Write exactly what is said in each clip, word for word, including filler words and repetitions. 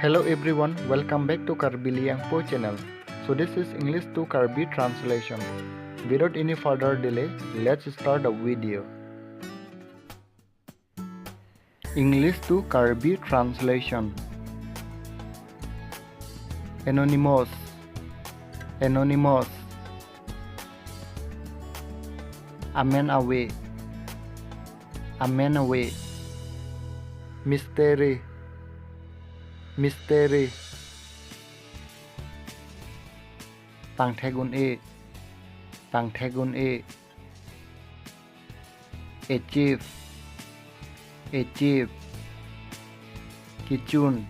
Hello everyone, welcome back to Karbi Liangpo channel. So this is English to Karbi translation. Without any further delay, let's start the video. English to Karbi translation. Anonymous. Anonymous. Amen ave. Amen ave. Mystery. Mystery. Pangthek un-e. Pangthek un-e. Achieve. Achieve. Kechun.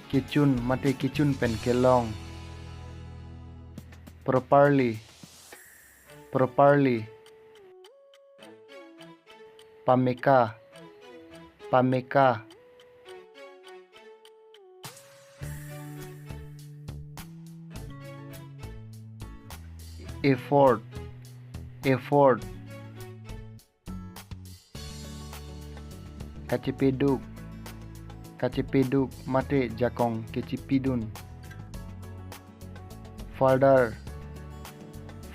Kechun mate kechun pen kelong. Properly. Properly. Pameka. Pameka. Effort. Effort. Kachepeduk. Kachepeduk mate jakong kechepidun. Further.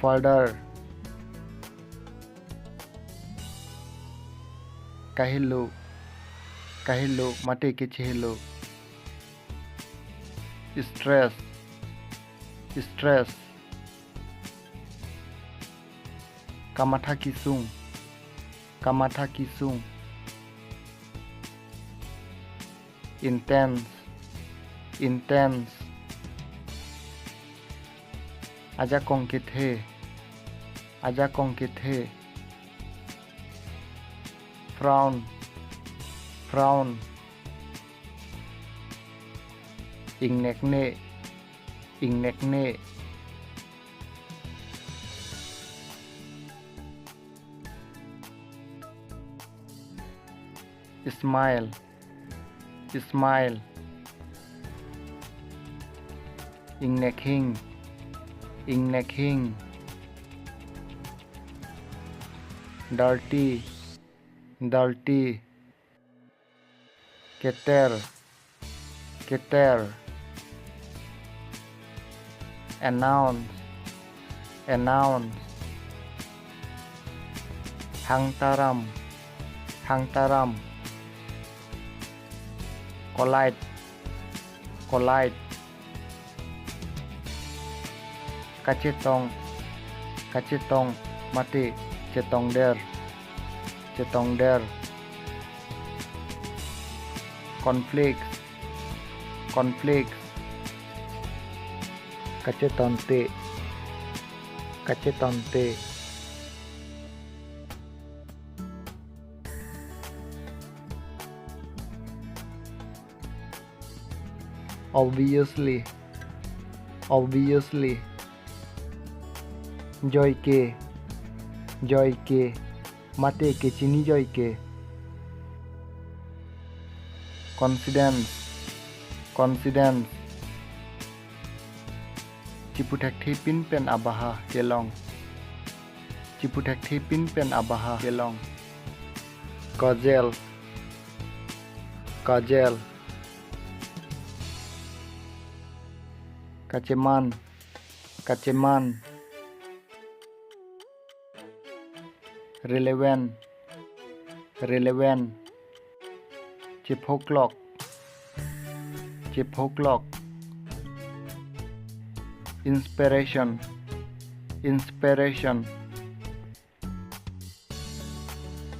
Further. Kahelo. Kahelo mate kechehelo. Stress. Stress. Kamatha kesung. Kamatha kesung. Intense. Intense. Ajakong kethe. Ajakong kethe. Frown. Frown. Ingnekne. Ingnekne. Smile. Smile. Ingnekhing. Ingnekhing. Dirty. Dirty. Keter. Keter. Announce. Announce. Hangtaram. Hangtaram. Collide. Collide. Kachetong. Kachetong mate chetongder. Chetongder. Conflict. Conflict. Kachetonte. Kachetonte. Obviously. Obviously. Joike. Joike. Mate kechini joike. Coincidence. Coincidence. Chiputhakthe pin pen abaha kelong. Chiputhakthe pin pen abaha kelong. Kajel. Kajel. Kacheman. Kacheman. Relevant. Relevant. Chephoklok. Chephoklok. Inspiration. Inspiration.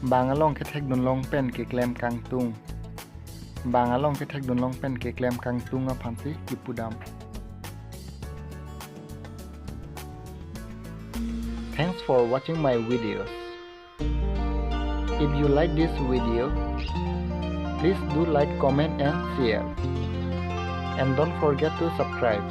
Bang along kethekdunlong pen keklem kangtung. Bang along kethekdunlong pen keklem kangtung aphansi kipudam. Thanks for watching my videos. If you like this video, please do like, comment and share. And don't forget to subscribe.